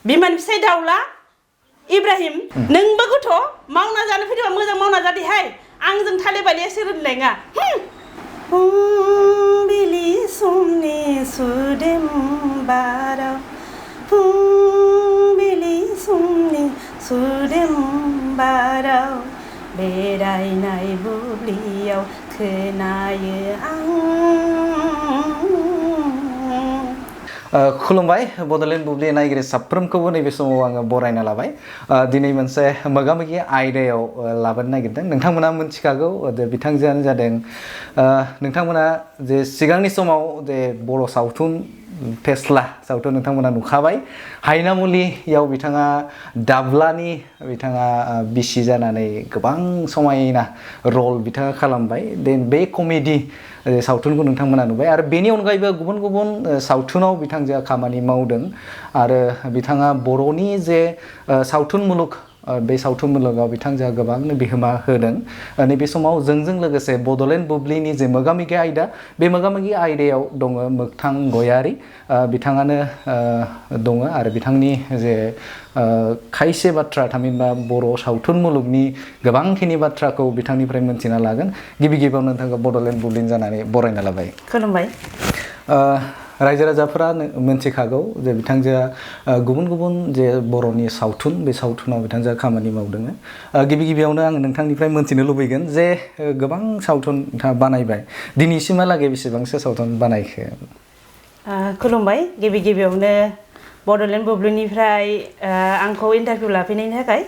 बिमानि फिसाय दाउला इब्राहिम नोंबो गथ' मावना जानो फैदोंबा मोजां मावना जादिहाय आंजों थालिबालिया सोरहोननाय नङा फुंबिलि समनि सुदेम बाराव फुंबिलि समनि सुदेम बाराव बेरायनाय बुब्लियाव खोनायो आं खुलुमबाय बड'लेण्ड बुब्लि नायगिरि साफ्रोमखौबो नैबे समाव आङो बरायना लाबाय दिनै मोनसे मोगा-मोगि आयदायाव लाबोनो नागिरदों नोंथांमोना मिथिखागौ बिथांजोआनो जादों नोंथांमोना जे सिगांनि समाव जे बर' सावथुन फेस्ला सावथुन नोंथांमोना नुखाबाय हायनामुलियाव बिथाङा दाब्लानि बिथाङा बिसि जानानै गोबां समायना रल बिथाङा खालामबाय बे कमेडि सावथुनखौ नोंथांमोना नुबाय आरो बेनि अनगायैबो गुबुन गुबुन सावथुनाव बिथांजोआ खामानि मावदों आरो बिथाङा बर'नि जे सावथुन मुलुग बे सावथुन मुलुगाव बिथांजोआ गोबांनो बिहोमा होदों नैबे समाव जोंजों लोगोसे बड'लेण्ड बुब्लिनि जे मोगा-मोगि आयदा बे मोगा-मोगि आयदायाव दङ मोगथां गयारि बिथाङानो दङ आरो बिथांनि जे खायसे बाथ्रा थामहिनबा बर' सावथुन मुलुगनि गोबांखिनि बाथ्राखौ बिथांनिफ्राय मोनथिना लागोन गिबि गिबियावनो नोंथांखौ बड'लेण्ड बुब्लिनि जानानै बरायना लाबाय खुलुमबाय रायजो राजाफोरा मिथिखागौ जे बिथांजोआ गुबुन गुबुन जे बर'नि सावथुन बे सावथुनाव बिथांजोआ खामानि मावदों गिबि गिबियावनो आं नोंथांनिफ्राय मोनथिनो लुबैगोन जे गोबां सावथुन नोंथाङा बानायबाय दिनैसिमहालागै बेसेबांसो सावथुन बानायखो खुलुमबाय गिबि गिबियावनो बड'लेण्ड बुब्लिनिफ्राय आंखौ इन्टारभिउ लाफैनायनि थाखाय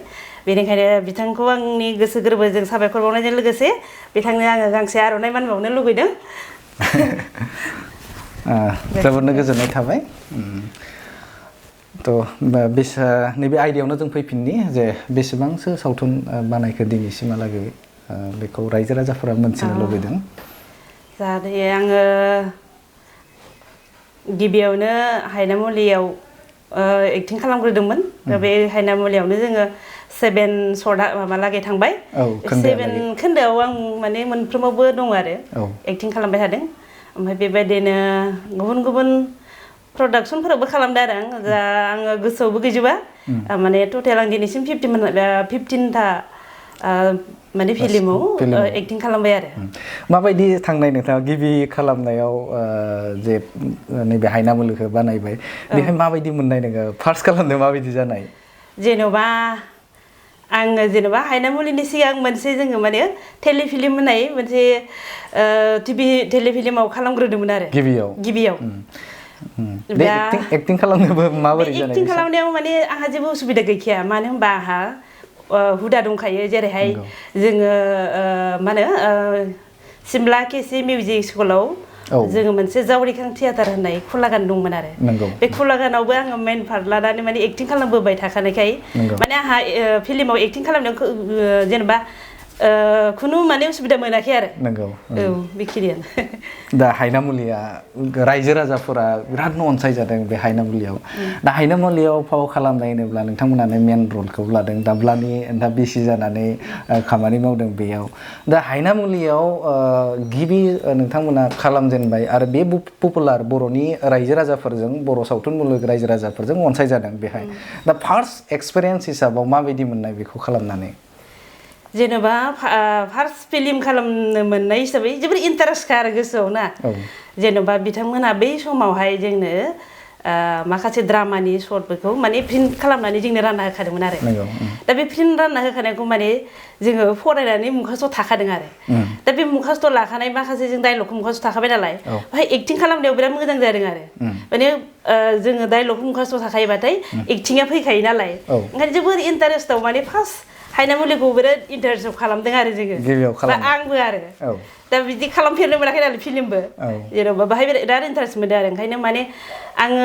बेनिखायनो बिथांखौ आंनि गोसो गोरबोजों साबायखर बावनायजों लोगोसे बिथांनो आङो गांसे आर'नाइ मान बावनो लुबैदों जोबोदनो गोजोननाय थाबाय थ' नैबे आयदायावनो जों फैफिननि जे बेसेबांसो सावथुन बानायखो दिनैसिमहालागै बेखौ रायजो राजाफोरा मोनथिनो लुबैदों जाहाथे आङो गिबियावनो हायनामुलियाव एक्टिं खालामग्रोदोंमोन बे हायनामुलियावनो जोङो 7 सर्टआ माबालागै थांबाय 7 खोन्दोआव आं माने मोनफ्रोमावबो दङ आरो एक्टिं खालामबाय थादों ओमफ्राय बेबायदिनो गुबुन गुबुन प्रडाक्सनफोरावबो खालामदों आरो आं दा आङो गोसोआवबो गैजोबा माने टटेल आं दिनैसिम 15था माने फिल्माव एक्टिं खालामबाय आरो माबायदि थांनाय नोंथाङा गिबि खालामनायाव जे नैबे हायनामुलिखौ बानायबाय बेहाय माबायदि मोननाय नोङो फार्स्ट खालामनायाव माबायदि जानाय जेन'बा आङो जेन'बा हायनामुलिनि सिगां मोनसे जोङो माने टेलिफिल्म होननाय मोनसे टेलिफिल्माव खालामग्रोदोंमोन आरो गिबियाव एक्टिं खालामनोबो माबोरै जानाय एक्टिं खालामनायाव माने आंहा जेबो उसुबिदा गैखाया मानो होनबा आंहा हुदा दंखायो जेरैहाय जोङो मा होनो सिमला केसि मिउजिक स्कुलाव जोङो मोनसे जावरिखां थियाटार होननाय खुलागान दंमोन आरो बे खुलागानावबो आङो मेन पार्ट लानानै माने एक्टिं खालामबोबाय थाखानायखाय माने आंहा फिल्माव एक्टिं खालामनायाव जेनेबा खुनु माने उसुबिदा मोनाखै आरो बेखिनियानो दा हायनामुलिया रायजो राजाफोरा बिरादनो अनसायजादों बे हायनामुलियाव दा हायनामुलियाव फाव खालामनाय होनोब्ला नोंथांमोनानो मेन रलखौ लादों दाब्लानि दा बिसि जानानै खामानि मावदों बेयाव दा हायनामुलियाव गिबि नोंथांमोना खालामजेनबाय आरो बे पपुलार बर'नि रायजो राजाफोरजों बर' सावथुन मुलुग रायजो राजाफोरजों अनसायजादों बेहाय दा फार्स्ट एक्सपिरियेन्स हिसाबाव माबायदि मोननाय बेखौ खालामनानै जेनेबा फार्स्ट फिल्म खालामनो मोननाय हिसाबै जोबोर इन्टारेस्टखा आरो गोसोआव ना जेनेबा बिथांमोनहा बै समावहाय जोंनो माखासे ड्रामानि सर्टफोरखौ माने प्रिन्ट खालामनानै जोंनो रानना होखादोंमोन आरो दा बे प्रिन्ट रानना होखानायखौ माने जोङो फरायनानै मुखास्थ' थाखादों आरो दा बे मुखास्थ' लाखानाय माखासे जों डायलगखौ मुखास्थ' थाखाबाय नालाय बेहाय एक्टिं खालामनायाव बिराद मोजां जादों आरो माने जोङो डायलगखौ मुखास्थ' थाखायोबाथाय एक्टिङा फैखायो नालाय ओंखायनो जोबोर इन्टारेस्टआव माने फार्स्ट हायनामुलिखौ बिराद इन्टारेस्ट खालामदों आरो जोङो आंबो आरो दा बिदि खालामफेरनो मोनाखै नालाय फिल्मबो जेन'बा बाहाय बिराद इन्टारेस्ट मोनदों आरो ओंखायनो माने आङो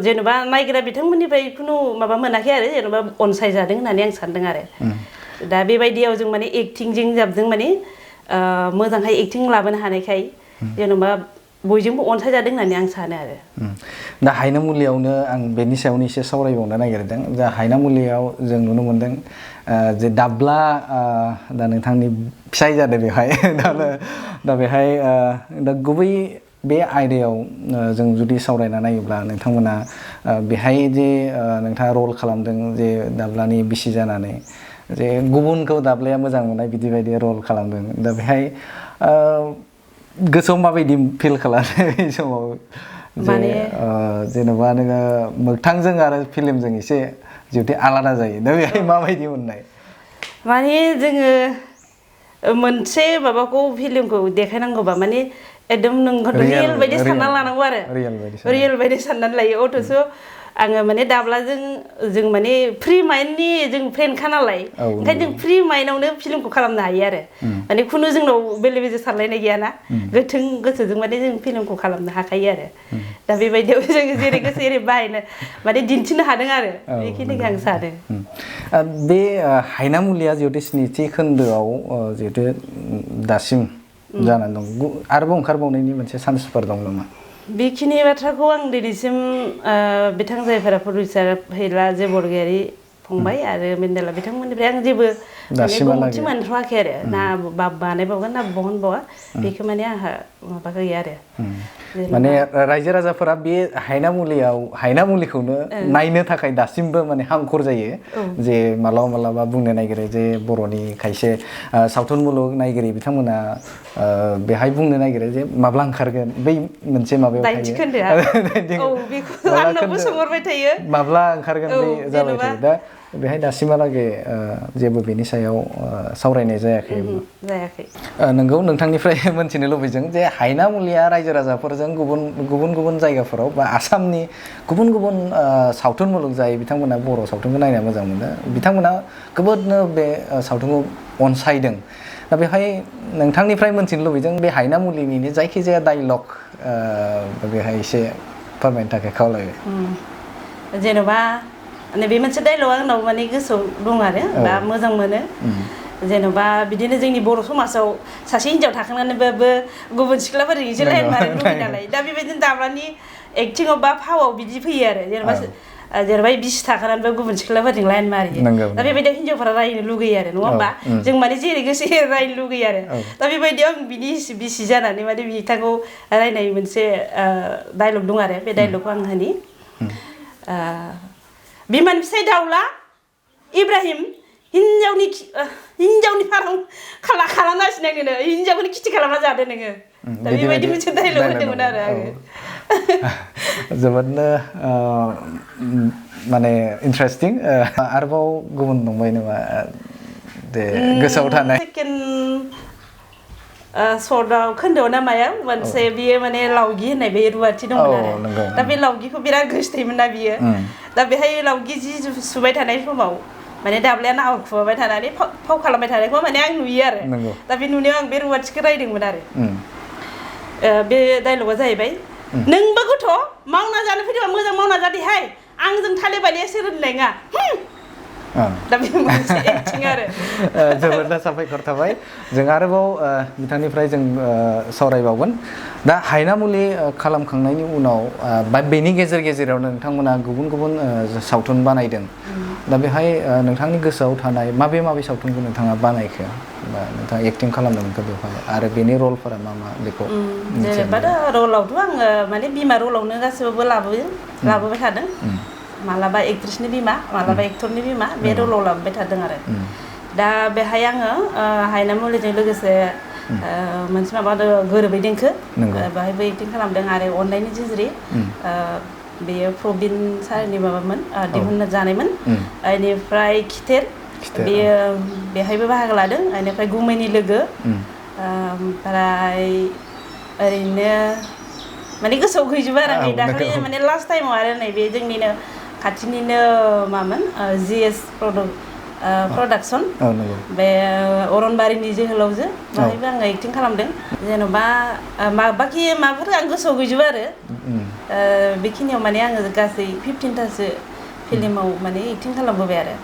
जेन'बा नायग्रा बिथांमोननिफ्राय खुनु माबा मोनाखै आरो जेन'बा अनसायजादों होननानै आं सानदों आरो दा बेबायदियाव जों माने एक्टिंजों जाबजों माने मोजांहाय एक्टिं लाबोनो हानायखाय जेन'बा बयजोंबो अनसायजादों होननानै आं सानो आरो दा हायनामुलियावनो आं बेनि सायावनो एसे सावरायबावनो नागिरदों दा हायनामुलियाव जों नुनो मोनदों जे दाब्ला दा नोंथांनि फिसाय जादों बेवहाय दा बेहाय दा गुबै बे आयदायाव जों जुदि सावरायना नायोब्ला नोंथांमोना बेहाय जे नोंथाङा रल खालामदों जे दाब्लानि बिसि जानानै जे गुबुनखौ दाब्लाया मोजां मोननाय बिदि बायदि रल खालामदों दा बेहाय गोसोआव माबायदि फिल खालामो बे समाव माने जेन'बा नोङो मोगथांजों आरो फिल्मजों एसे जुदि आलादा जायो दा बेहाय माबायदि मोननाय माने जोङो मोनसे माबाखौ फिल्मखौ देखायनांगौबा माने एकदम नोंखौ रियेल बायदि सानना लानांगौ आरो रियेल बायदि साननानै लायो अथ'स' आङो माने दाब्लाजों जों माने फ्रि माइन्दनि जों फ्रेन्डखा नालाय ओंखायनो जों फ्रि माइन्दआवनो फिल्मखौ खालामनो हायो आरो माने खुनु जोंनाव बेले बेजे सानलायनाय गैयाना गोथों गोसोजों माने जों फिल्मखौ खालामनो हाखायो आरो दा बेबायदियाव जों जेरै गोसो एरै बाहायनो माने दिन्थिनो हादों आरो बेखिनिखौ आं सानो बे हायनामुलिया जिहेतु स्निथि खोन्दोआव जिहेतु दासिम जानानै दं आरोबाव ओंखारबावनायनि मोनसे चान्सफोर दं नामा बेखिनि बाथ्राखौ आं दिनैसिम बिथां जायफोरा प्रडिउसार हैला जे बरगयारि फंबाय आरो मेन्देला बिथांमोननिफ्राय आं जेबो बुंथि मोनथ'वाखै आरो ना बानायबावगोन ना बहनबावा बेखौ माने आंहा माबा गैया आरो माने रायजो राजाफोरा बे हायनामुलिखौनो नायनो थाखाय दासिमबो माने हांखुर जायो जे मालाबा मालाबा बुंनो नागिरो जे बर'नि खायसे सावथुन मुलुग नायगिरि बिथांमोना बेहाय बुंनो नागिरो जे माब्ला ओंखारगोन बै मोनसे माबायाव थायो माब्ला ओंखारगोन बे जाबाय थायो दा बेहाय दासिमहालागै जेबो बेनि सायाव सावरायनाय जायाखै नोंगौ नोंथांनिफ्राय मोनथिनो लुबैदों जे हायनामुलिया रायजो राजाफोरजों गुबुन गुबुन जायगाफोराव बा आसामनि गुबुन गुबुन सावथुन मुलुग जाय बिथांमोना बर' सावथुनखौ नायनो मोजां मोनो बिथांमोना जोबोदनो बे सावथुनखौ अनसायदों दा बेहाय नोंथांनिफ्राय मोनथिनो लुबैदों बे हायनामुलिनि जायखिजाया डायलग बेहाय एसे फोरमायनो थाखाय खावलायबाय जेन'बा बे मोनसे डायलग आंनाव माने गोसोआव दं आरो बा मोजां मोनो जेन'बा बिदिनो जोंनि बर' समाजाव सासे हिनजाव थाखांनानैबाबो गुबुन सिख्लाफोरजों एसे लाइन मारिनो लुबैयो नालाय दा बेबायदिनो दाब्लानि एक्टिंआव बा फावआव बिदि फैयो आरो जेनेबा बिसि थाखानानैबो गुबुन सिख्लाफोरजों लाइन मारियो दा बेबायदियाव हिनजावफोरा रायनो लुगैयो आरो नङा होमबा जों माने जेरै गोसो रायनो लुगैयो आरो दा बेबायदियाव आं बिनि बिसि जानानै माने बिथांखौ रायनाय मोनसे डायलग दं आरो बे डायलगखौ आं होनि बिमानि फिसाइ दाउला इब्राहिम हिनजावनि फाराम खालामगासिनो नोङो हिनजावखौनो खिथि खालामना जादो नोङो दा बेबायदि मोनसे डायलग होदोंमोन आरो आङो जोबोदनो माने इन्टारेस्टिं आरोबाव गुबुन दंबाय नामा दे गोसोआव थानाय सर्टआव खोन्दोआव ना माया मोनसे बियो माने लावगि होननाय बे रुवाथि दंमोन आरो दा बे लावगिखौ बिराद गोसोथोयोमोन ना बियो दा बेहाय लावगि जि सुबाय थानाय समाव माने दाब्लाया नाव खुबाय थानानै फाव खालामबाय थानायखौ माने आं नुयो आरो दा बे नुनायाव आं बे रुवाथिखौ रायदोंमोन आरो बे डायलगा जाहैबाय नोंबो गथ' मावना जानो फैदोंबा मोजां मावना जादोहाय आंजों थाले बालिया सोलोंनाय नङा दा बे मोनसे एक्टिं आरो जोबोद साबायखर थाबाय जों आरोबाव बिथांनिफ्राय जों सावरायबावगोन दा हायनामुलि खालामखांनायनि उनाव बा बेनि गेजेरावनो नोंथांमोना गुबुन गुबुन सावथुन बानायदों दा बेहाय नोंथांनि गोसोआव थानाय माबे सावथुनखौ नोंथाङा बानायखो बा नोंथाङा एक्टिं खालामनो मोनखो बेवहाय आरो बेनि रलफोरा मा बेखौ जेनेबा दा रलावथ' आङो माने बिमा रलावनो गासिबो लाबोबाय थादों मालाबा एक्ट्रिसनि बिमा मालाबा एक्टरनि बिमा बे रलाव लाबोबाय थादों आरो दा बेहाय आङो हायनामुलिजों लोगोसे मोनसे माबा गोरोबै देंखो बेहायबो एक्टिं खालामदों आरो अननायनि जिजिरि बेयो प्रबिन सारनि माबामोन दिहुननो जानायमोन बेनिफ्राय खिथेर बेयो बेहायबो बाहागो लादों बेनिफ्राय गुमैनि लोगो ओमफ्राय ओरैनो माने गोसोआव गैजोबा आरो नै दाखालि माने लास्ट टाइमाव आरो नैबे जोंनिनो खाथिनिनो मामोन जिएस प्रडाक्सन बे अरनबारिनि जोहोलावजो बाहायबो आङो एक्टिं खालामदों जेन'बा बाखि माबाफोर आं गोसोआव गैजोबा आरो बेखिनियाव माने आङो गासै 15थासो फिल्माव माने एक्टिं खालामबोबाय आरो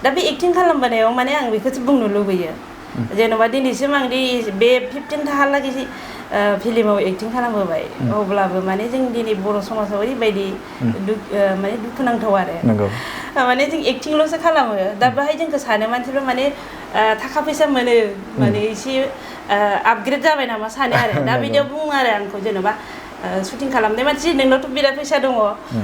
दा बे एक्टिं खालामबोनायाव माने आं बेखौसो बुंनो लुबैयो जेन'बा दिनैसिम आं बे 15थाहालागै फिल्माव एक्टिं खालामबोबाय अब्लाबो माने जों दिनै बर' समाजाव ओरैबायदि माने दुखुनांथाव आरो माने जों एक्टिंल'सो खालामो दा बेहाय जोंखौ सानो मानसिफ्रा माने थाखा फैसा मोनो माने एसे आपग्रेड जाबाय नामा सानो आरो दा बिदियाव बुङो आरो आंखौ जेन'बा शुटिं खालामनाय मानसि नोंनावथ' बिराद फैसा दङ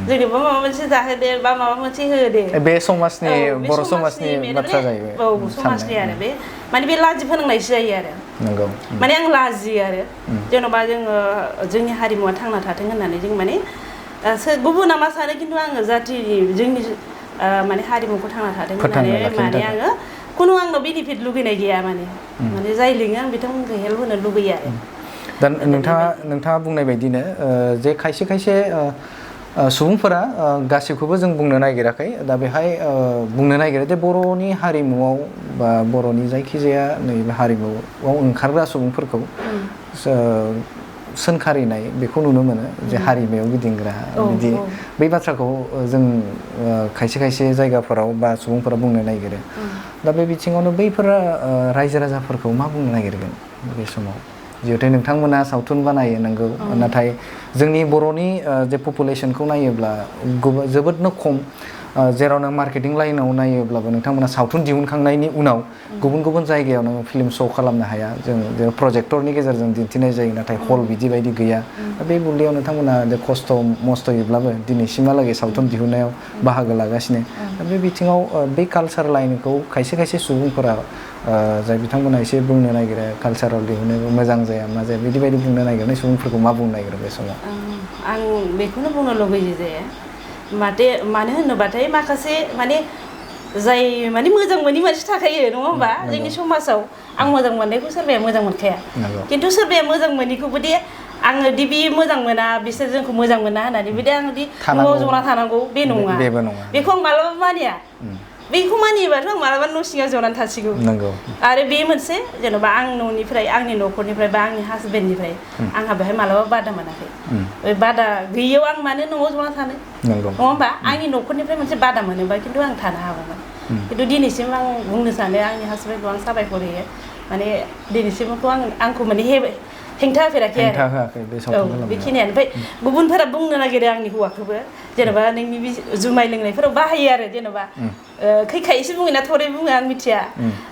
जोंनोबो माबा मोनसे जाहोदे बा माबा मोनसे होदे बे समाजनि बर' समाजनि बाथ्रा जाहैबाय औ समाजनि आरो बे माने बे लाजि फोनांनायसो जायो आरो नंगौ माने आं लाजियो आरो जेन'बा जोङो जोंनि हारिमुवा थांना थाथों होननानै जों माने गुबुना मा सानो खिन्थु आङो जाथिनि जोंनि माने हारिमुखौ थांना थाथों होननानै माने आङो खुनु आंनाव बेनिफिट लुगैनाय गैया माने जाय लिङो आं बिथांमोनखौ हेल्प होनो लुगैयो आरो दा नोंथाङा बुंनाय बायदिनो जे खायसे सुबुंफोरा गासिबखौबो जों बुंनो नागिराखै दा बेहाय बुंनो नागिरो जे बर'नि हारिमुआव बा बर'नि जायखिजाया नैबे हारिमुआव ओंखारग्रा सुबुंफोरखौ सोंखारिनाय बेखौ नुनो मोनो जे हारिमायाव गिदिंग्रा बिदि बै बाथ्राखौ जों खायसे जायगाफोराव बा सुबुंफोरा बुंनो नागिरो दा बे बिथिङावनो बैफोर रायजो राजाफोरखौ मा बुंनो नागिरगोन बे समाव जिहेथु नोंथांमोना सावथुन बानायो नंगौ नाथाय जोंनि बर'नि जे पपुलेसनखौ नायोब्ला जोबोदनो खम जेरावनो मार्केटिं लाइनाव नायोब्लाबो नोंथांमोना सावथुन दिहुनखांनायनि उनाव गुबुन जायगायाव नोङो फिल्म श' खालामनो हाया जों प्रजेक्टरनि गेजेरजों दिन्थिनाय जायो नाथाय हल बिदि बायदि गैया बे बुब्लियाव नोंथांमोना खस्थ' मस्थ'यैब्लाबो दिनैसिमहालागै सावथुन दिहुननायाव बाहागो लागासिनो दा बे बिथिङाव बे कालसार लाइनखौ खायसे सुबुंफोरा जाय बिथांमोना एसे बुंनो नागिरो कालसाराव दिहुनो मोजां जाया मा जाया बिदि बायदि बुंनो नागिरनाय सुबुंफोरखौ मा बुंनो नागिरो बे समाव आं बेखौनो बुंनो लुबैयो जे मानो होनोबाथाय माखासे माने जाय माने मोजां मोनि मानसि थाखायो नङा होमबा जोंनि समाजाव आं मोजां मोननायखौ सोरबाया मोजां मोनखाया खिन्थु सोरबाया मोजां मोनिखौबो दे आङो दि बि मोजां मोना बिसोर जोंखौ मोजां मोना होननानै बिदि आं दि न'आव जना थानांगौ बे नङा बेखौ आं मालाबा मानिया बेखौ मानियोबाथ' आं मालाबा न' सिङाव जनानै थासिगौ आरो बे मोनसे जेन'बा आं न'निफ्राय आंनि न'खरनिफ्राय बा आंनि हासबेन्डनिफ्राय आंहा बेहाय मालाबा बादा मोनाखै बे बादा गैयियाव आं मानो न'आव जना थानो नङा होमबा आंनि न'खरनिफ्राय मोनसे बादा मोनोबा खिन्थु आं थानो हागौमोन खिन्थु दिनैसिम आं बुंनो सानो आंनि हासबेन्डखौ आं साबायखर होयो माने दिनैसिमखौ आंखौ माने हेंथा होफेराखै आरो बेखिनियानो ओमफ्राय गुबुनफोरा बुंनो नागिरो आंनि हौवाखौबो जेनेबा नोंनि जुमाय लोंनायफोराव बाहायो आरो जेनेबा खैखाय एसे बुङो ना थरै बुङो आं मिथिया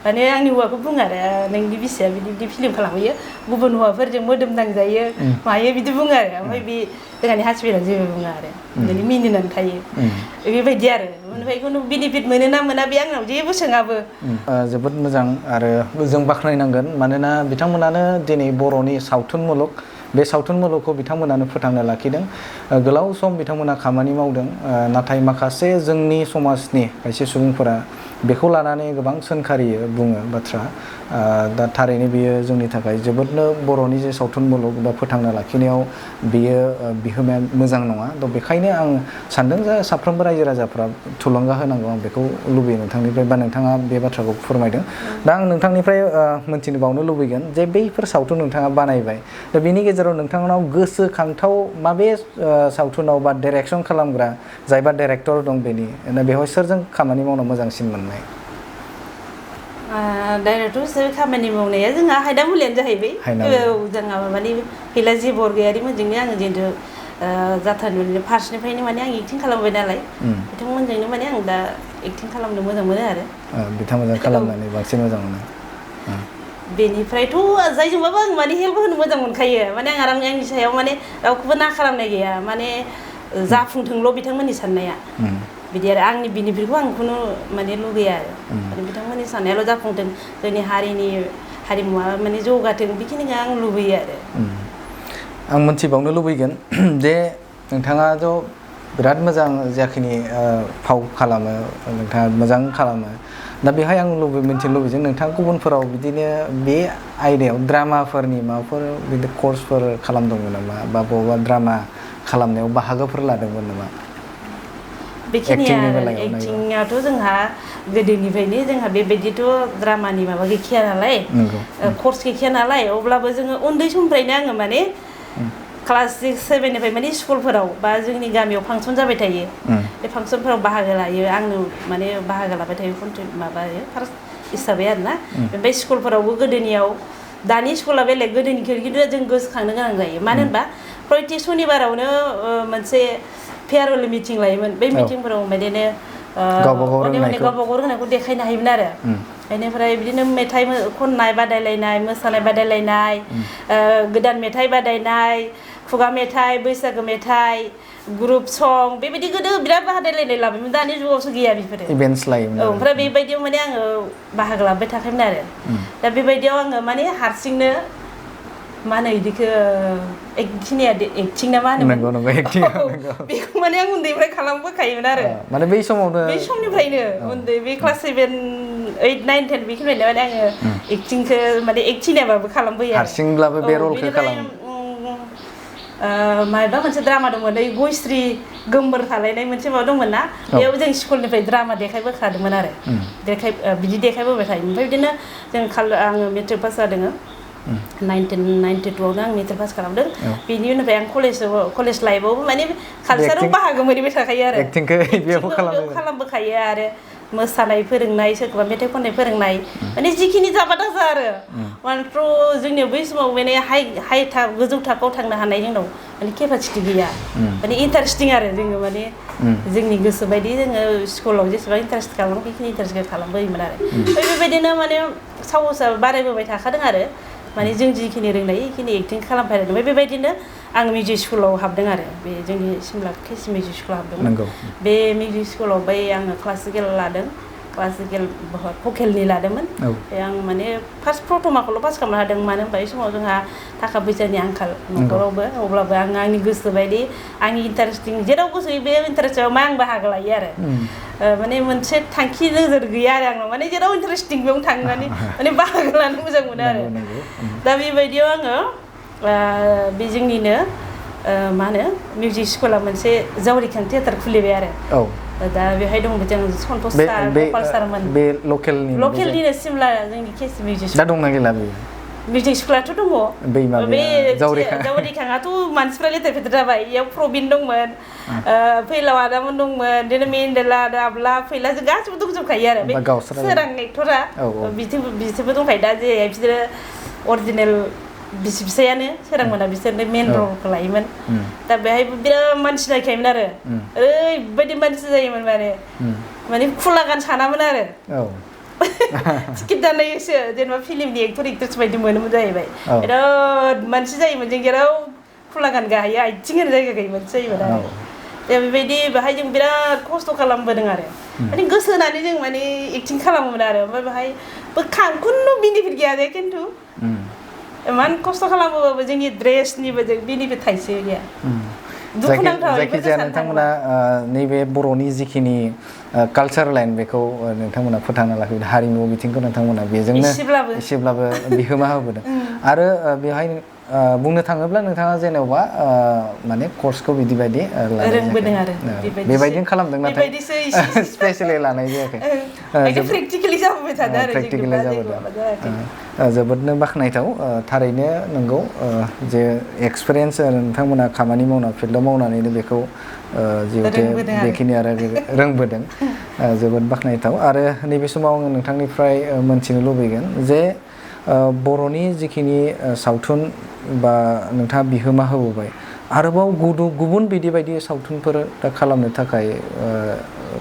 माने आंनि हौवाखौ बुङो आरो नोंनि बिसिया बिदि फिल्म खालामहैयो गुबुन हौवाफोरजों मोदोम दांजायो मायो बिदि बुङो आरो ओमफ्राय बे जोंहानि हासबेन्डआ जेबो बुङा आरो माने मिनिनानै थायो बेबायदि आरो ओमफ्राय खुनु बेनिफिट मोनो ना मोना बे आंनाव जेबो सोङाबो जोबोद मोजां आरो जों बाख्नायनांगोन मानोना बिथांमोनानो दिनै बर'नि सावथुन मुलुग बे सावथुन मुलुगखौ बिथांमोनानो फोथांनो लाखिदों गोलाव सम बिथांमोना खामानि मावदों नाथाय माखासे जोंनि समाजनि खायसे सुबुंफोरा बेखौ लानानै गोबां सोंखारियो बुङो बाथ्रा दा थारैनो बियो जोंनि थाखाय जोबोदनो बर'नि जे सावथुन मुलुग बा फोथांना लाखिनायाव बियो बिहोमाया मोजां नङा थ' बेखायनो आं सानदों जे साफ्रोमबो रायजो राजाफ्रा थुलुंगा होनांगौ आं बेखौ लुबैयो नोंथांनिफ्राय बा नोंथाङा बे बाथ्राखौ फोरमायदों दा आं नोंथांनिफ्राय मोनथिनो बावनो लुबैगोन जे बैफोर सावथुन नोंथाङा बानायबाय दा बेनि गेजेराव नोंथांनाव गोसोखांथाव माबे सावथुनाव बा डाइरेक्सन खालामग्रा जायबा डाइरेक्टर दं बेनि बेवहाय सोरजों खामानि मावनो मोजांसिन मोननाय डाइरेक्टर हिसाबै खामानि मावनाया जोंहा हायनामुलियानो जाहैबाय जोंहा माने हिलाजि बरगयारिमोनजोंनो आङो जिहेतु जाथारनानै फार्स्टनिफ्रायनो माने आं एक्टिं खालामबाय नालाय बिथांमोनजोंनो माने आं दा एक्टिं खालामनो मोजां मोनो आरो बिथांमोनजों खालामनानै बांसिन मोजां मोनो बेनिफ्रायथ' जायजोंबाबो आं माने हेल्प होनो मोजां मोनखायो माने आंनि सायाव माने रावखौबो ना खालामनाय गैया माने जाफुंथोंल' बिथांमोननि साननाया बिदि आरो आंनि बेनिफिटखौ आं खुनु माने लुगैया आरो बिथांमोननि साननायाल' जाफुंथों जोंनि हारिमुवा माने जौगाथों बेखिनिखौ आं लुबैयो आरो आं मोनथिबावनो लुबैगोन जे नोंथाङाथ' बिराद मोजां जाखिनि फाव खालामो नोंथाङा मोजां खालामो दा बेहाय आं मिन्थिनो लुबैदों नोंथाङा गुबुनफोराव बिदिनो बे आयदायाव ड्रामाफोरनि माबाफोर बिदि कर्सफोर खालामदोंमोन नामा बा बबेबा ड्रामा खालामनायाव बाहागोफोर लादोंमोन नामा एक्टिंआथ' जोंहा गोदोनिफ्रायनो जोंहा बेबायदिथ' ड्रामानि माबा गैखाया नालाय कर्स गैखाया नालाय अब्लाबो जोङो उन्दै समनिफ्रायनो आङो माने क्लास 6, 7निफ्राय माने स्कुलफोराव बा जोंनि गामियाव फांसन जाबाय थायो बे फांसनफोराव बाहागो लायो आंनो माने बाहागो लाबाय थायो माबायो फार्स्ट हिसाबै आरोना ओमफ्राय स्कुलफोरावबो गोदोनियाव दानि स्कुला बेलेग गोदोनिखौ खिन्थु जों गोसोखांनो गोनां जायो मानो होनबा प्रयटेक सनिबारावनो मोनसे फेयारवेल मिटिं लायोमोन बे मिटिंफोराव बिदिनो गावबा गाव रोंनायखौ देखायनो हायोमोन आरो बेनिफ्राय बिदिनो मेथाइ खननाय बादायलायनाय मोसानाय बादायलायनाय गोदान मेथाइ बादायनाय खुगा मेथाइ बैसागो मेथाइ ग्रुप सं बेबायदि गोदो बिराद बादायलायनाय लाबायमोन दानि जुगावसो गैया बेफोरो इभेन्ट्स लायोमोन औ ओमफ्राय बेबायदियाव माने आङो बाहागो लाबाय थाखायोमोन आरो दा बेबायदियाव आङो माने हारसिंनो मा होनो इदिखो एकखिनिया एक्टिं ना मा होनो नंगौ एक्टिं बेखौ माने आं उन्दैनिफ्राय खालामबोखायोमोन आरो माने बै समावनो बै समनिफ्रायनो उन्दै बे क्लास 7 8 9 10 बेखिनिफ्रायनो माने आङो एक्टिंखौ माने एक्टिंयाबाबो खालामबोयो हारसिंब्लाबो बे रलखौ खालामो माबा मोनसे द्रामा दंमोन ओइ गयश्री गोमबोर थालायनाय मोनसे माबा दंमोन ना बेयाव जों स्कुलनिफ्राय द्रामा देखायबोखादोंमोन आरो बिदि देखायबोबाय थायोमोन ओमफ्राय बिदिनो जों आङो मेट्रिक पास जादों 1992 आवनो आं मेट्रिक पास खालामदों बेनि उनावहाय आं कलेज लाइफआवबो माने कालचाराव बाहागो मोनबाय थाखायो आरो एक्टिंखौ बेयावबो खालामबोखायो आरो मोसानाय फोरोंनाय सोरखौबा मेथाइ खननाय फोरोंनाय माने जिखिनि जाबा दाजा आरो मात्र जोंनियाव बै समाव माने गोजौ थाखोआव थांनो हानाय जोंनाव माने केपासिटि गैया माने इन्टारेस्टिं आरो जोङो माने जोंनि गोसो बायदि जोङो स्कुलाव जेसेबां इन्टारेस्ट खालामो बेखिनि इन्टारेस्टखौ खालामबोयोमोन आरो ओमफ्राय बेबायदिनो माने साहसआ बारायबोबाय थाखादों आरो माने जों जिखिनि रोंनाय बेखिनि एक्टिं खालामफायदों ओमफ्राय बेबायदिनो आं मिउजिक स्कुलाव हाबदों आरो बे जोंनि सिमला केसि मिउजिक स्कुलाव हाबदोंमोन बे मिउजिक स्कुलाव बै आङो क्लासिकेल लादों क्लासिकेल भकेलनि लादोंमोन आं माने फार्स्ट प्रथमाखौल' पास खालामनो हादों मानो होनबा बे समाव जोंहा थाखा फैसानि आंखाल न'खरावबो अब्लाबो आं आंनि गोसो बायदि आंनि इन्टारेस्टिं जेराव गोसो बे इन्टारेस्टआव मा आं बाहागो लायो आरो माने मोनसे थांखि नोजोर गैया आरो आंनाव माने जेराव इन्टारेस्टिं बेयाव थांनानै माने बाहागो लानो मोजां मोनो आरो दा बेबायदियाव आङो बे जोंनिनो मा होनो मिउजिक स्कुला मोनसे जावरिखां थियेटार खुलिबाय आरो दा बेवहाय दं जों सन्तोष सार गपाल सारमोन बे लकेलनिनो सिमला जोंनि केसि मिउजिक दा दंना गैला बे मिउजिक स्कुलाथ' दङ बे जावरिखाङाथ' मानसिफ्रा लेथेर फेथेर जाबाय इयाव प्रबिन दंमोन फैलाव आदामोन दंमोन बिदिनो मेन्देला दाब्ला फैला जों गासिबो दंजोबखायो आरो बे सोरां एक्टरा बिसोरबो दंखायो दा जे बिसोरो अरिजिनेल बिसि फिसायानो सोरांमोना बिसोरनो मेन रलखौ लायोमोन दा बेहायबो बिराद मानसि नायखायोमोन आरो ओरैबायदि मानसि जायोमोन माने खुला गान सानामोन आरो टिकेट दाननायसो जेनेबा फिल्मनि एक्टर एक्ट्रेस बायदि मोनोमोन जाहैबाय बिराद मानसि जायोमोन जों जेराव खुला गान गाहैयो आथिं होनो जायगा गैयै मानसि जायोमोन आरो दा बेबायदि बेहाय जों बिराद खस्थ' खालामबोदों आरो माने गोसो होनानै जों माने एक्टिं खालामोमोन आरो ओमफ्राय बेहाय खुनु बेनिफिट गैया दे खिन्थु इमान खस्थ' खालामोबाबो जोंनि ड्रेसनिबो जों बेनिफिट थाइसे गैया जायखिजाया नोंथांमोना नैबे बर'नि जिखिनि कालचार लाइन बेखौ नोंथांमोना फोथांना लाखिदों हारिमु बिथिंखौ नोंथांमोना बेजोंनो एसेब्लाबो बिहोमा होबोदों आरो बेवहाय बुंनो थाङोब्ला नोंथाङा जेनेबा माने कर्सखौ बिदि बायदि रोंबोदों आरो बेबायदिनो खालामदों नाथाय स्पेसियेलि लानाय जायाखै प्रेक्टिकेलि जाबोबाय थादों आरो प्रेक्टिकेलि जाबोदों जोबोदनो बाख्नायथाव थारैनो नंगौ जे एक्सपिरियेन्स नोंथांमोना खामानि मावना फिल्डआव मावनानैनो बेखौ जिहेतु बेखिनि आरो रोंबोदों जोबोद बाख्नायथाव आरो नैबे समाव आङो नोंथांनिफ्राय मोनथिनो लुबैगोन जे बर'नि जिखिनि सावथुन बा नोंथाङा बिहोमा होबोबाय आरोबाव गुबुन बिदि बायदि सावथुनफोर दा खालामनो थाखाय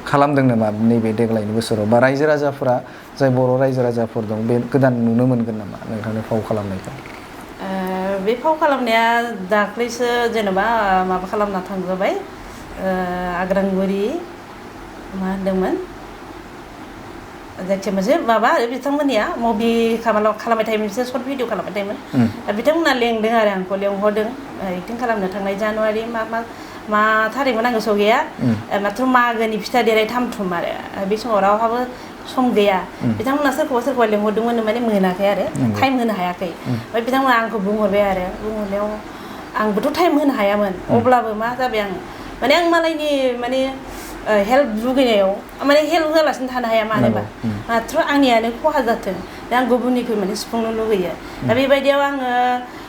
खालामदों नामा नैबे देग्लायनि बोसोराव बा रायजो राजाफोरा जाय बर' रायजो राजाफोर दं बे गोदान नुनो मोनगोन नामा नोंथांनि फाव खालामनायखौ बे फाव खालामनाया दाख्लैसो जेनेबा माबा खालामना थांजाबाय आग्रांगुरि मा होनदोंमोन जायखिया मोनसे माबा आरो बिथांमोननिया मुभि खालामबाय थायोमोन बिसोर सर्ट भिडिअ खालामबाय थायोमोन दा बिथांमोना लेंदों आरो आंखौ लेंहरदों एक्टिं खालामनो थांनाय जानुवारि मा थारिखमोन आं गोसोआव गैया माथ्र मागोनि फिथा देनाय थामथुम आरो बे समाव रावहाबो सम गैया बिथांमोना सोरखौबा लेंहरदोंमोन माने मोनाखै आरो टाइम होनो हायाखै ओमफ्राय बिथांमोना आंखौ बुंहरबाय आरो बुंहरनायाव आंबोथ' टाइम होनो हायामोन अब्लाबो मा जाबाय आं माने आं मालायनि माने हेल्प लुगैनायाव माने हेल्प होआलासिनो थानो हाया मानो होनबा माथ्र आंनियानो खहा जाथों दा आं गुबुननिखौ माने सुफुंनो लुगैयो दा बेबायदियाव आङो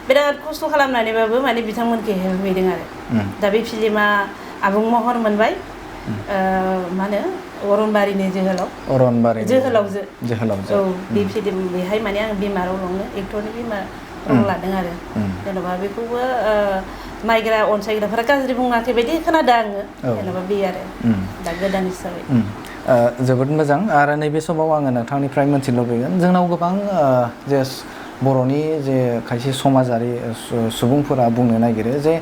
बिराद खस्थ' खालामनानैबाबो माने बिथांमोनखौ हेल्प हैदों आरो दा बे फिल्मा आबुं महर मोनबाय मा होनो अरनबारिनि जोहोलावजो औ बे फिल्म बेहाय माने आं बिमा रलावनो एक्टरनि बिमा रल लादों आरो जेन'बा बेखौबो नायग्रा अनसायग्राफोरा गाज्रि बुङाखै बायदि खोनादों आङो जेन'बा बे आरो दा गोदान हिसाबै जोबोद मोजां आरो नैबे समाव आङो नोंथांनिफ्राय मोनथिनो लुबैगोन जोंनाव गोबां जे बर'नि जे खायसे समाजारि सुबुंफोरा बुंनो नागिरो जे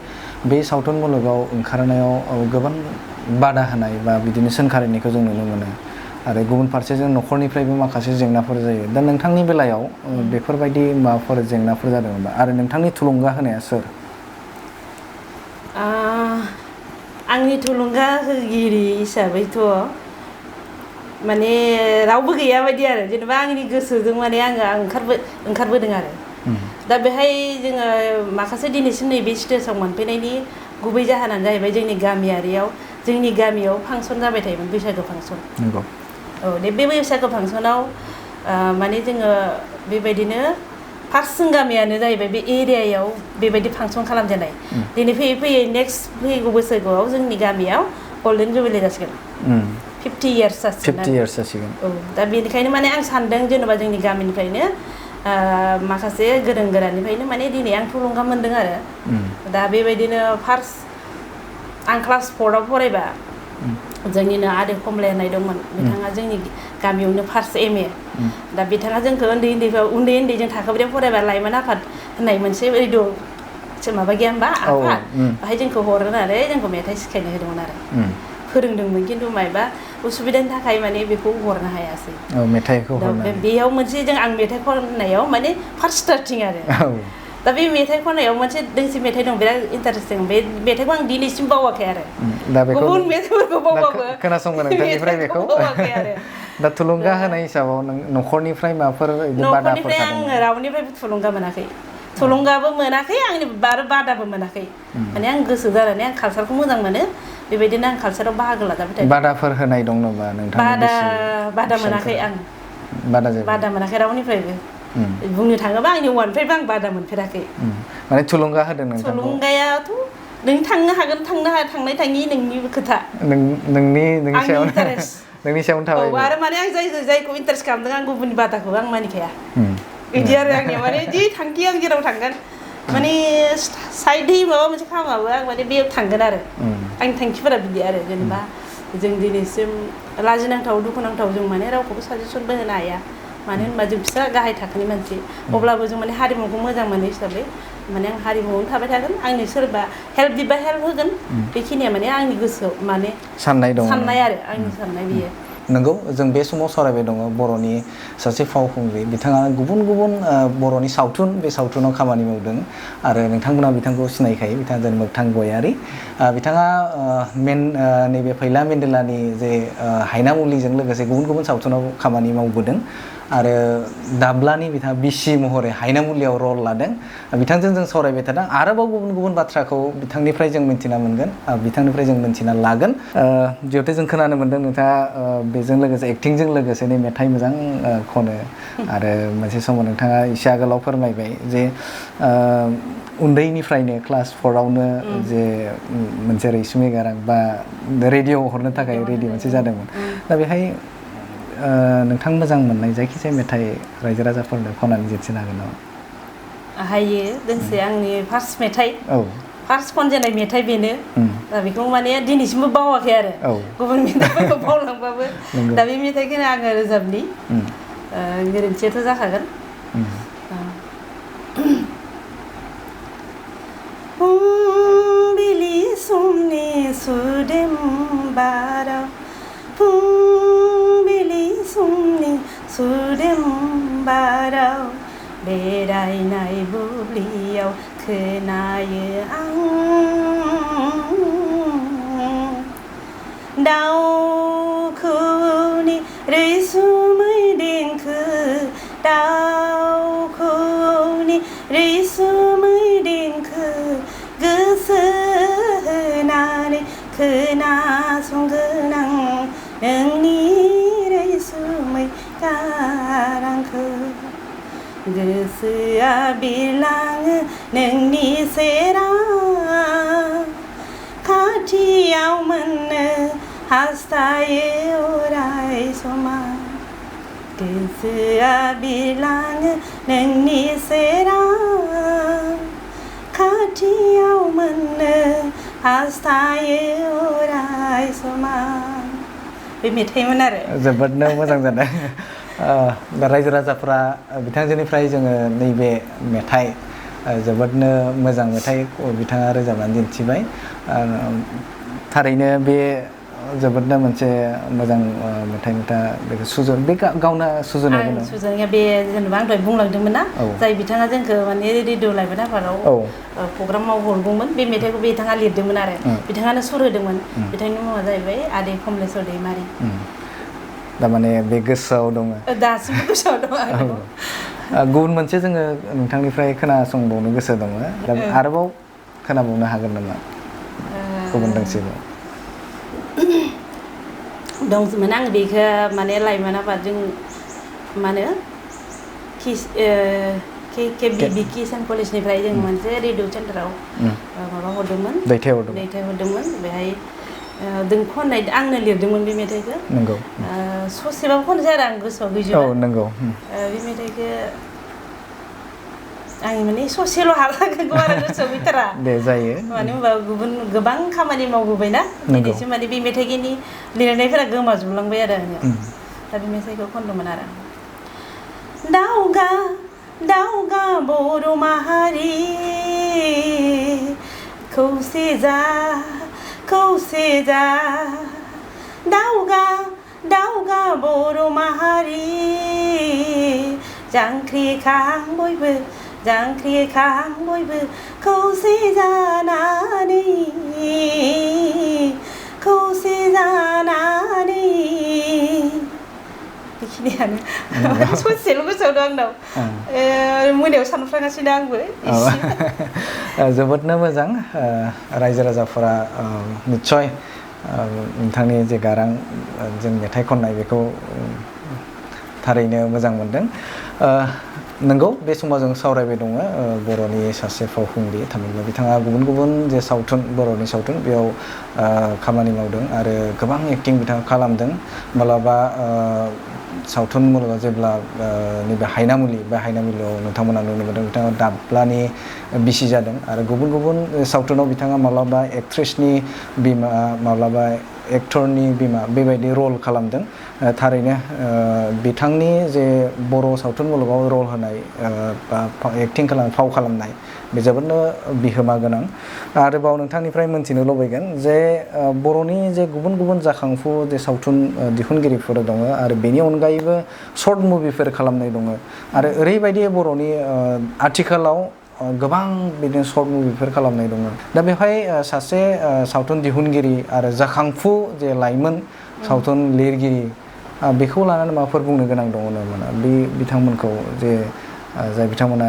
बे सावथुन मुलुगाव ओंखारनायाव गोबां बादा होनाय बा बिदिनो सोंखारिनायखौ जों नुनो मोनो आरो गुबुन फारसेजों न'खरनिफ्रायबो माखासे जेंनाफोर जायो दा नोंथांनि बेलायाव बेफोरबायदि माबाफोर जेंनाफोर जादोंमोनबा आरो नोंथांनि थुलुंगा होनाया सोर? आंनि थुलुंगा होगिरि हिसाबैथ' माने रावबो गैया बायदि आरो जेनेबा आंनि गोसोजों माने आं ओंखारबोदों आरो दा बेहाय जोङो माखासे दिनैसिम नैबे स्टेजाव मोनफैनायनि गुबै जाहोनानो जाहैबाय जोंनि गामियारियाव जोंनि गामियाव फांसन जाबाय थायोमोन बैसागो फांसन नंगौ औ बे बैसागो फांसनाव माने जोङो बेबायदिनो फार्स्ट जों गामियानो जाहैबाय बे एरियायाव बेबायदि फांसन खालामजेननाय दिनै फैयै फैयै नेक्स्ट फैगौ बैसागोआव जोंनि गामियाव गल्डेन जुबिलि जासिगोन 50 इयार्स जासिगोन औ दा बेनिखायनो माने आं सानदों जेनेबा जोंनि गामिनिफ्रायनो माखासे गोरों गोरानिफ्रायनो माने दिनै आं थुलुंगा मोनदों आरो दा बेबायदिनो फार्स्ट आं क्लास 4आव फरायबा जोंनिनो आदै कमला होननाय दंमोन बिथाङा जोंनि गामियावनो फार्स्ट MA दा बिथाङा जोंखौ उन्दै जों थाखोब्रैयाव फरायबा लाइमोन आफाद होननाय मोनसे रेडिअ माबा गैया होमबा आफाद बाहाय जोंखौ हरनानै जोंखौ मेथाइ सिखायनो होदोंमोन आरो फोरोंदोंमोन खिन्थु मायबा उसुबिदानि थाखाय माने बेखौ हरनो हायासै मेथाइखौ बेयाव मोनसे आं मेथाइ खननायाव माने फार्स्ट स्टार्टिं आरो दा बे मेथाइ खननायाव मोनसे दोंसे मेथाइ दं बिराद इन्टारेस्टिं बे मेथाइखौ आं दिनैसिम बावाखै आरो गुबुन मेथाइफोरखौ बावबाबो खोनासंगोन नोंथांनिफ्राय बेखौ बावाखै आरो दा थुलुंगा होनाय हिसाबाव न'खरनिफ्राय माबाफोर न'खरनिफ्राय आङो रावनिफ्रायबो थुलुंगा मोनाखै थुलुंगाबो मोनाखै आंनि बादाबो मोनाखै माने आं गोसो जानानै आं कालसारखौ मोजां मोनो बेबायदिनो आं कालसाराव बाहागो लाजाबाय थादों बादाफोर होनाय दं नामा नोंथाङा बादा मोनाखै आं बादा मोनाखै रावनिफ्रायबो बुंनो थाङोबा आंनि हौवानिफ्रायबो आं बादा मोनफेराखै माने थुलुंगा होदों नोंथांखौ थुलुंगायाथ' नों थांनो हागोन थांनाय थाङि नोंनिबो खोथा नोंनि सायावनो थाबाय औ आरो माने आं जायखौ इन्टारेस्ट खालामदों आं गुबुननि बादाखौ आं मानिखाया बिदि आरो आंनिया माने जि थांखि आं जेराव थांगोन माने साइडै माबा मोनसे खालामाबो आं माने बेयाव थांगोन आरो आंनि थांखिफोरा बिदि आरो जेनेबा जों दिनैसिम लाजिनांथाव दुखुनांथाव जों माने रावखौबो साजेसनबो होनो हाया मानो होनबा जों फिसा गाहाय थाखोनि मानसि अब्लाबो जों माने हारिमुखौ मोजां मोनो हिसाबै माने आं हारिमुआवनो थाबाय थागोन आंनि सोरबा हेल्प बिबा हेल्प होगोन बेखिनिया माने आंनि गोसोआव माने साननाय आरो आंनि साननाय बियो नंगौ जों बे समाव सावरायबाय दङ बर'नि सासे फावखुंग्रि बिथाङा गुबुन बर'नि सावथुन बे सावथुनाव खामानि मावदों आरो नोंथांमोना बिथांखौ सिनायखायो बिथाङा जादों मोगथां गयारि बिथाङा नैबे फैला मेन्देलानि जे हायनामुलिजों लोगोसे गुबुन सावथुनाव खामानि मावबोदों आरो दाब्लानि बिथाङा बिसि महरै हायनामुलियाव रल लादों बिथांजों जों सावरायबाय थादों आरोबाव गुबुन बाथ्राखौ बिथांनिफ्राय जों मिन्थिना मोनगोन बिथांनिफ्राय जों मिन्थिना लागोन जिहेथु जों खोनानो मोनदों नोंथाङा बेजों लोगोसे एक्टिंजों लोगोसेनो मेथाइ मोजां खनो आरो मोनसे समाव नोंथाङा एसे आगोलाव फोरमायबाय जे उन्दैनिफ्रायनो क्लास 4आवनो जे मोनसे रैसुमै गारां बा रेडिअ हरनो थाखाय रेडि मोनसे जादोंमोन दा बेहाय नोंथां मोजां मोननाय जायखिजाया मेथाइ रायजो राजाफोरनो खननानै दिन्थिनो हागोन नामा? हायो दोंसे आंनि फार्स्ट मेथाइ फार्स्ट खनजेननाय मेथाइ बेनो दा बेखौ माने दिनैसिमबो बावाखै आरो गुबुन मेथाइफोरखौ बावलांबाबो दा बे मेथाइखौनो आङो रोजाबनि गोरोन्थियाथ' जाखागोन फुंबिलि समनि सुदेम बाराव फुंबिलि समनि सुदेम बाराव बेरायनाय बुब्लियाव खोनायो आं दाउखौनि रैसुमै देंखो दाउखौनि रैसुमै देंखो गोसो होनानै खोनासंगोन आं नोंनि रैसुमै गारांखौ गोसोआ बिरलाङो नोंनि सेराव खाथियाव मोननो हास्थायो अराय समान गोसोआ बिरलाङो नोंनि सेराव खाथियाव मोननो हास्थायो अराय समान बे मेथाइमोन आरो जोबोदनो मोजां जादों रायजो राजाफ्रा बिथांजोनिफ्राय जोङो नैबे मेथाइ जोबोदनो मोजां मेथाइ बिथाङा रोजाबनानै दिन्थिबाय थारैनो बे जोबोदनो मोनसे मोजां मेथाइ नोंथाङा बेखौ बे गावनो सुजुनायमोन आं सुजुनाया बे जेनेबा आं दहाय बुंलांदोंमोन ना जाय बिथाङा जोंखौ माने रेडिअ लाइमोन आफादाव प्रग्रामाव हरगौमोन बे मेथाइखौ बिथाङा लिरदोंमोन आरो बिथाङानो सुर होदोंमोन बिथांनि मुङा जाहैबाय आदै कमलेस्वर दैमारि थारमाने बे गोसोआव दङ दासिमबो गोसोआव दङ गुबुन मोनसे जोङो नोंथांनिफ्राय खोनासंबावनो गोसो दङ दा आरोबाव खोनाबावनो हागोन नामा गुबुन दोंसेबाव दंमोन आं बेखौ माने लाइमोन आफादजों मा होनो के किसान कलेजनिफ्राय जों मोनसे रेडिअ सेन्टाराव माबा हरदोंमोन दैथायहरदोंमोन बेहाय जों खननाय आंनो लिरदोंमोन बे मेथाइखौ नंगौ ससेबाबो खननोसै आरो आं गोसोआव गैजोबा नंगौ बे मेथाइखौ आं माने ससेल' हालागोनखौ आरो गोसोआव गैथारा दे जायो मानो होनबा गुबुन गोबां खामानि मावबोबायना दिनैसिम माने बे मेथाइनि लिरनायफोरा गोमाजोबलांबाय आरो आङो दा बे मेथाइखौ खनदोंमोन आरो दावगा दावगा बर' माहारि खौसे जा दावगा दावगा बर' माहारि जांख्रिखां बयबो खौसे जानानै बेखिनियानो ससेल' गोसोआव दं आंनाव मोनायाव सानफ्रांगासिनो आंबो जोबोदनो मोजां रायजो राजाफोरा निस्सय नोंथांनि जे गारां जों मेथाइ खननाय बेखौ थारैनो मोजां मोनदों नंगौ बे समाव जों सावरायबाय दङ बर'नि सासे फावखुंग्रि थामहिनबा बिथाङा गुबुन गुबुन जे सावथुन बर'नि सावथुन बेयाव खामानि मावदों आरो गोबां एक्टिं बिथाङा खालामदों मालाबा सावथुन मुलुगाव जेब्ला नैबे हायनामुलियाव नोंथांमोना नुनो मोनदों बिथाङा दाब्लानि बिसि जादों आरो गुबुन गुबुन सावथुनाव बिथाङा माब्लाबा एक्ट्रेसनि बिमा माब्लाबा एक्टरनि बिमा बेबायदि रल खालामदों थारैनो बिथांनि जे बर' सावथुन मुलुगाव रल होनाय बा एक्टिं फाव खालामनाय बे जोबोदनो बिहोमा गोनां आरोबाव नोंथांनिफ्राय मोनथिनो लुबैगोन जे बर'नि जे गुबुन गुबुन जाखांफु जे सावथुन दिहुनगिरिफोर दङ आरो बेनि अनगायैबो सर्ट मुभिफोर खालामनाय दङ आरो ओरैबायदि बर'नि आथिखालाव गोबां बिदिनो सर्ट मुभिफोर खालामनाय दङ दा बेवहाय सासे सावथुन दिहुनगिरि आरो जाखांफु जे लाइमोन सावथुन लिरगिरि बेखौ लानानै माबाफोर बुंनो गोनां दङ नामा बे बिथांमोनखौ जे जाय बिथांमोना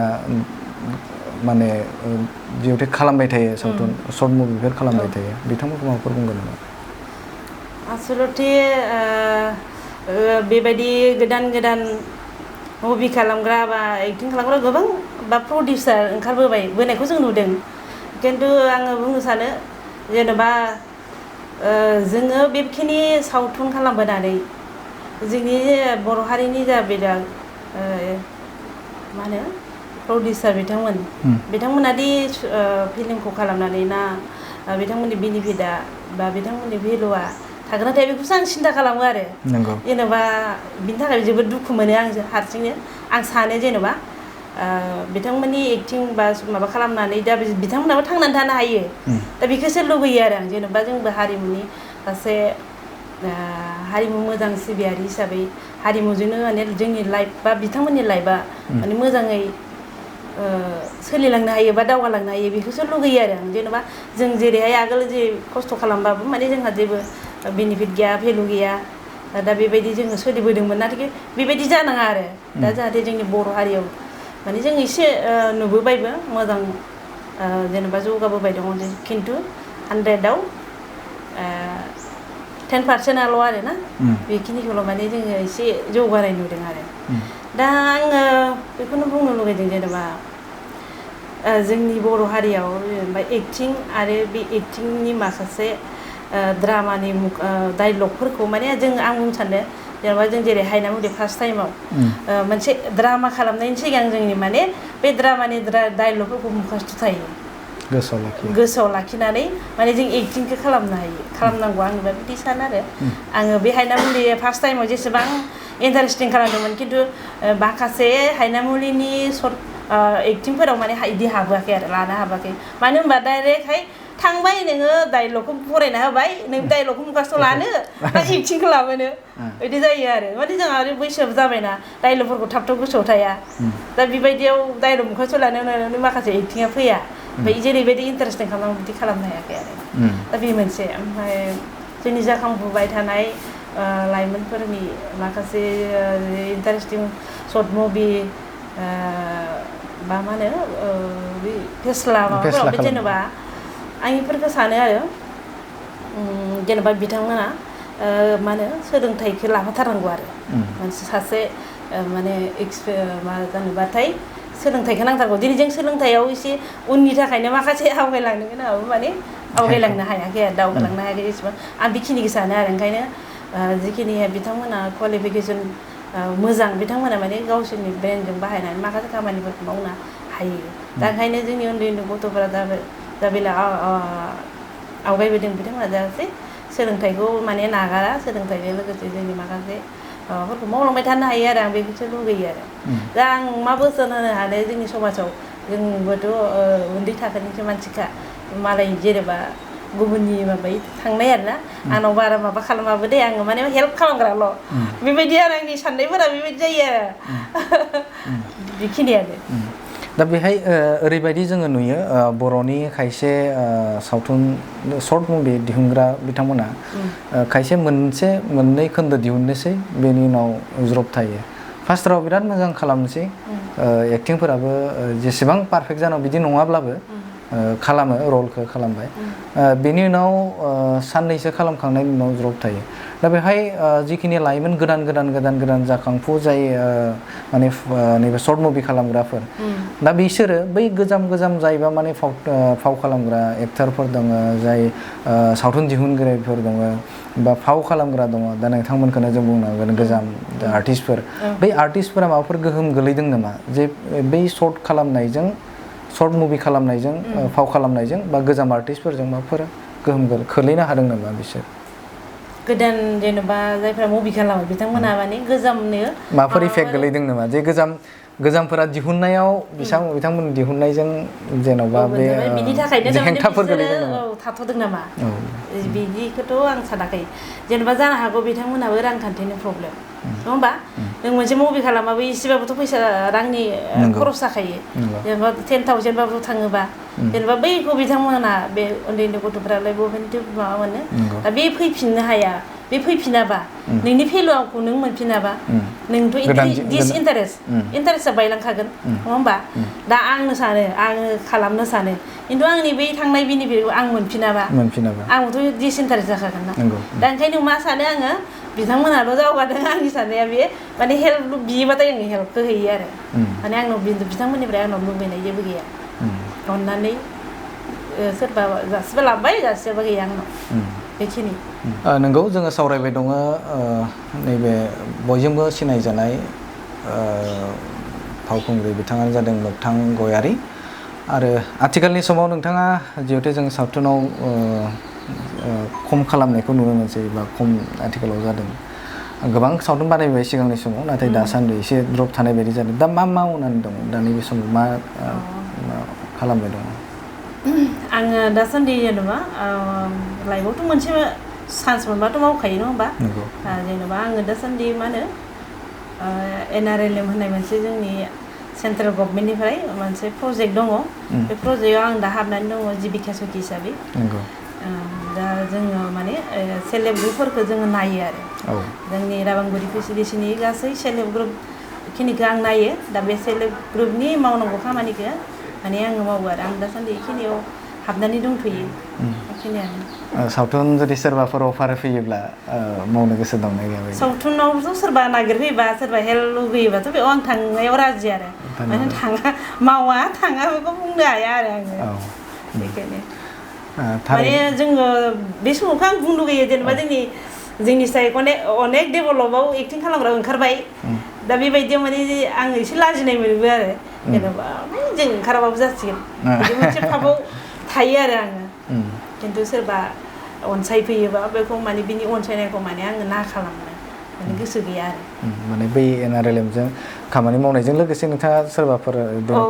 माने जिहेथु खालामबाय थायो सावथुन सर्ट मुभिफोर खालामबाय थायो बिथांमोनखौ माबाफोर बुंगोन नामा आसलथे बेबायदि गोदान मुभि खालामग्रा बा एक्टिं खालामग्रा गोबां बा प्रडिउसार बोनायखौ जों नुदों खिन्थु आङो बुंनो सानो जेनेबा जोङो बेखिनि सावथुन खालामबोनानै जोंनि बर' हारिनि जा बिराद मा होनो प्रडिउसार बिथांमोनादि फिल्मखौ खालामनानै ना बिथांमोननि बेनिफिटआ बा बिथांमोननि भेलुआ थागोना थाया बेखौसो आं सिन्था खालामो आरो जेनेबा बिनि थाखाय जोबोद दुखु मोनो आं हारसिंनो आं सानो जेनेबा बिथांमोननि एक्टिं बा माबा खालामनानै दा बिथांमोनाबो थांनानै थानो हायो दा बेखौसो लुबैयो आरो आं जेनेबा जोंबो हारिमुनि सासे हारिमु मोजां सिबियारि हिसाबै हारिमुजोंनो माने जोंनि लाइफ बा बिथांमोननि लाइफआ माने मोजाङै सोलिलांनो हायो बा दावगालांनो हायो बेखौसो लुगैयो आरो आं जेनेबा जों जेरैहाय आगोल जे खस्थ' खालामबाबो माने जोंहा जेबो बेनिफिट गैया भेलु गैया दा बेबायदि जोङो सोलिबोदोंमोन नाथाय बेबायदि जानाङा आरो दा जाहाथे जोंनि बर' हारियाव माने जों एसे नुबोबायबो मोजां जेनेबा जौगाबोबाय दङ खिन्थु 100आव 10%आल' आरो ना बेखिनिखौल' माने जोङो एसे जौगानाय नुदों आरो दा आङो बेखौनो बुंनो लुगैदों जेनेबा जोंनि बर' हारियाव जेनेबा एक्टिं आरो बे एक्टिंनि माखासे ड्रामानि डाइलगफोरखौ माने आं बुंनो सानो जेनेबा जों जेरै हायनामुलि फार्स्ट टाइमाव मोनसे ड्रामा खालामनायनि सिगां जोंनि माने बे ड्रामानि डाइलगफोरखौ मुखासथ' थायो गोसोआव लाखिनानै माने जों एक्टिंखौ खालामनो हायो खालामनांगौ आंनिबा बिदि सानो आरो आङो बे हायनामुलि फार्स्ट टाइमाव जेसेबां इन्टारेस्टिं खालामदोंमोन खिन्थु माखासे हायनामुलिनि सर्ट एक्टिंफोराव माने इदि हाबोआखै आरो लानो हाबाखै मानो होनबा डाइरेक्टहाय थांबाय नोङो डाइलगखौ फरायना होबाय नों डाइलगखौ मुखासथ' लानो ना एक्टिंखौ लाबोनो बिदि जायो आरो माने जोंहा आरो बैसोआबो जाबायना डाइलगफोरखौ थाब गोसोआव थाया दा बेबायदियाव डाइलग मुखासथ' लानायावनो माखासे एक्टिंआ फैया ओमफ्राय जेरैबायदि इन्टारेस्टिं खालामनांगौ बिदि खालामनो हायाखै आरो दा बे मोनसे ओमफ्राय जोंनि जाखांफुबाय थानाय लाइमोनफोरनि माखासे इन्टारेस्टिं सर्ट मुभि मा होनो बे फेस्ला माबाफोरावबो जेनेबा आं बेफोरखौ सानो आरो जेनेबा बिथांमोना मा होनो सोलोंथाइखौ लाफाथारनांगौ आरो मोनसे सासे माने मा जानोबाथाय सोलोंथाइखौ नांथारगौ दिनै जों सोलोंथाइयाव एसे उननि थाखायनो माखासे आवगायलांनो गोनांबाबो माने आवगायलांनो हायाखै आरो दावगालांनो हायाखै एसेबां आं बेखिनिखौ सानो आरो ओंखायनो जिखिनि बिथांमोना क्वालिफिकेसन मोजां बिथांमोना माने गावसोरनि ब्रेनजों बाहायनानै माखासे खामानिफोरखौ मावनो हायो दा ओंखायनो जोंनि उन्दै गथ'फोरा दा बेला आवगायबोदों बिथांमोना जाहाथे सोलोंथाइखौ माने नागारा सोलोंथाइजों लोगोसे जोंनि माखासे माबाफोरखौ मावलांबाय थानो हायो आरो आं बेखौसो लुगैयो आरो दा आं मा बोसोन होनो हानो जोंनि समाजाव जोंबोथ' उन्दै थाखोनिसो मानसिखा मालाय जेनेबा गुबुननि माबायै थांनाय आरोना आंनाव बारा माबा खालामाबो दे आङो माने हेल्प खालामग्राल' बेबायदि आरो आंनि साननायफोरा बेबायदि जायो आरो बेखिनियानो दा बेहाय ओरैबायदि जोङो नुयो बर'नि खायसे सावथुन सर्ट मुभि दिहुनग्रा बिथांमोना खायसे मोनसे मोननै खोन्दो दिहुननोसै बेनि उनाव ज्रप थायो फार्स्टआव बिराद मोजां खालामनोसै एक्टिंफोराबो जेसेबां पारफेक्ट जानांगौ बिदि नङाब्लाबो खालामो रलखौ खालामबाय बेनि उनाव साननैसो खालामखांनायनि उनाव ज्रप थायो दा बेहाय जिखिनि लाइमोन गोदान जाखांफु जाय माने नैबे सर्ट मुभि खालामग्राफोर दा बिसोरो बै गोजाम जायबा माने फाव खालामग्रा एक्टरफोर दङ जाय सावथुन दिहुनगिरिफोर दङ बा फाव खालामग्रा दङ दा नोंथांमोनखौनो जों बुंनांगोन गोजाम आर्टिस्टफोर बै आर्टिस्टफोरा माबाफोर गोहोम गोलैदों नामा जे बै सर्ट मुभि खालामनायजों फाव खालामनायजों बा गोजाम आर्टिस्टफोरजों माबाफोर गोहोम खोलैनो हादों नामा बिसोर गोदान जेनेबा जायफ्रा मुभि खालामो बिथांमोना माने गोजामनो माबाफोर इफेक्ट गोलैदों नामा जे गोजामफोरा दिहुननायाव बिथांमोन दिहुननायजों जेन'बा बे बिनि थाखायनो हेंथाफोर गोलैदों नामा थाथ'दों नामा बिदिखौथ' आं सानाखै जेनेबा जानो हागौ बिथांमोनहाबो रांखान्थिनि प्रब्लेम नङा होमबा नों मोनसे मुभि खालामाबो एसेबाबोथ' फैसा रांनि खरस जाखायो जेनेबा 10,000 बाबो थाङोबा जेनेबा बैखौ बिथांमोना बे उन्दै गथ'फ्रालाय बबेनिफ्राय माबा मोनो दा बे फैफिननो हाया बे फैफिनाबा नोंनि भेलुखौ नों मोनफिनाबा नोंथ' इन्टारेस्टआ बायलांखागोन नङा होमबा दा आङो खालामनो सानो खिन्थु आंनि बै थांनाय बेनिफिटखौ आं मोनफिनाबा आंबोथ' डिसइन्टारेस्ट जाखागोन ना दा ओंखायनो मा सानो आङो बिथांमोनाल' जावगादों आंनि साननाया बे माने हेल्प बियोबाथाय आङो हेल्पखौ होयो आरो माने आंनाव बिथांमोननिफ्राय आंनाव लुबैनाय जेबो गैया अननानै सोरबा जासिबा लाबाय जासिबा गैया आंनाव बेखिनि नंगौ जोङो सावरायबाय दङ नैबे बयजोंबो सिनायजानाय फावखुंग्रि बिथाङानो जादों मोगथां गयारि आरो आथिखालनि समाव नोंथाङा जिहेथु जों सावथुनाव खम खालामनायखौ नुनो मोनसै बा खम आथिखालाव जादों गोबां सावथुन बानायबाय सिगांनि समाव नाथाय दासान्दि एसे द्रप थानाय बायदि जादों दा मा मावनानै दङ दानि बे समाव मा खालामबाय दङ आङो दासान्दि जेनेबा लाइफआवथ' मोनसे चान्स मोनबाथ' मावखायो नङा होमबा जेनेबा आङो दासान्दि मा होनो NRLM होननाय मोनसे जोंनि सेन्ट्रेल गभर्नमेन्टनिफ्राय मोनसे प्रजेक्ट दङ बे प्रजेक्टआव आं दा हाबनानै दङ जिबिका सखि हिसाबै दा जोङो माने सेल्फ हेल्प ग्रुपफोरखौ जोङो नायो आरो जोंनि राबांगुरि फेसिलिटिनि गासै सेल्फ हेल्प ग्रुप खिनिखौ आं नायो दा बे सेल्फ हेल्प ग्रुपनि मावनांगौ खामानिखौ माने आङो मावो आरो आं दासान्दि बेखिनियाव हाबनानै दंथ'यो बेखिनियानो सावथुन जुदि सोरबाफोर अफार फैयोब्ला मावनो गोसो दंना गैया सावथुनावथ' सोरबा नागिरफैयोबा सोरबा हेल्प लुगैयोबाथ' बेयाव आं थांनायाव राजि आरो माने थाङा बेखौ बुंनो हाया आरो आङो बेखायनो माने जोङो बे समावखौ आं बुंनो लुगैयो जेनेबा जोंनि साइ अनेक डेभेलपआव एक्टिं खालामग्रा ओंखारबाय दा बेबायदियाव माने आं एसे लाजिनाय मोनोबो आरो जेनेबा जों ओंखाराबाबो जासिगोन बिदि मोनसे फाबाव थायो आरो आङो खिन्थु सोरबा अनसायफैयोबा बेखौ माने बिनि अनसायनायखौ माने आङो ना खालामनो माने गोसो गैया आरो माने बै NRLM-जों खामानि मावनायजों लोगोसे नोंथाङा सोरबाफोर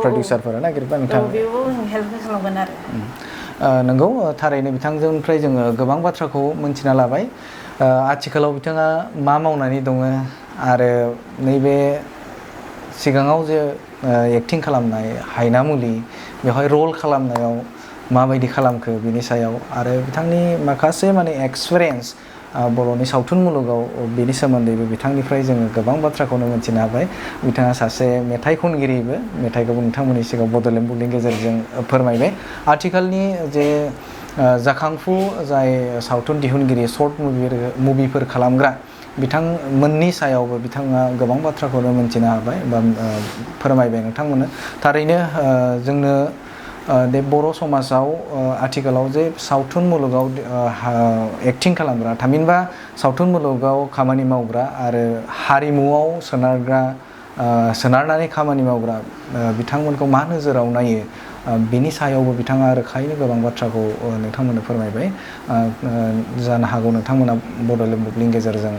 प्रडिउसारफोरा नागिरबा नोंथाङा बेयाव हेल्प खालामगोन आरो नंगौ थारैनो बिथांजोंनिफ्राय जोङो गोबां बाथ्राखौ मोनथिना लाबाय आथिखालाव बिथाङा मा मावनानै दङ आरो नैबे सिगाङाव जे एक्टिं खालामनाय हायनामुलि बेवहाय रल खालामनायाव माबायदि खालामखो बिनि सायाव आरो बिथांनि माखासे माने एक्सपिरियेन्स बर'नि सावथुन मुलुगाव बेनि सोमोन्दैबो बिथांनिफ्राय जोङो गोबां बाथ्राखौनो मिथिनो हाबाय बिथाङा सासे मेथाइ खनगिरिबो मेथाइखौबो नोंथांमोननि सिगाङाव बड'लेण्ड बुब्लिनि गेजेरजों फोरमायबाय आथिखालनि जे जाखांफु जाय सावथुन दिहुनगिरि सर्ट मुभिफोर खालामग्रा बिथांमोननि सायावबो बिथाङा गोबां बाथ्राखौनो मिथिनो हाबाय बा फोरमायबाय नोंथांमोननो थारैनो जोंनो बे बर' समाजाव आथिखालाव जे सावथुन मुलुगाव एक्टिं खालामग्रा थामहिनबा सावथुन मुलुगाव खामानि मावग्रा आरो हारिमुआव सोनारनानै खामानि मावग्रा बिथांमोनखौ मा नोजोराव नायो बिनि सायावबो बिथाङा रोखायैनो गोबां बाथ्राखौ नोंथांमोननो फोरमायबाय जानो हागौ नोंथांमोना बड'लेण्ड बुब्लिनि गेजेरजों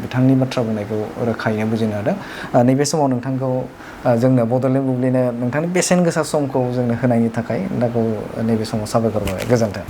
बिथांनि बाथ्रा बुंनायखौ रोखायैनो बुजिनो हादों नैबे समाव नोंथांखौ जोंनो बड'लेण्ड बुब्लिनो नोंथांनि बेसेन गोसा समखौ जोंनो होनायनि थाखाय नोंथांखौ नैबे समाव साबायखर बावबाय गोजोन्थों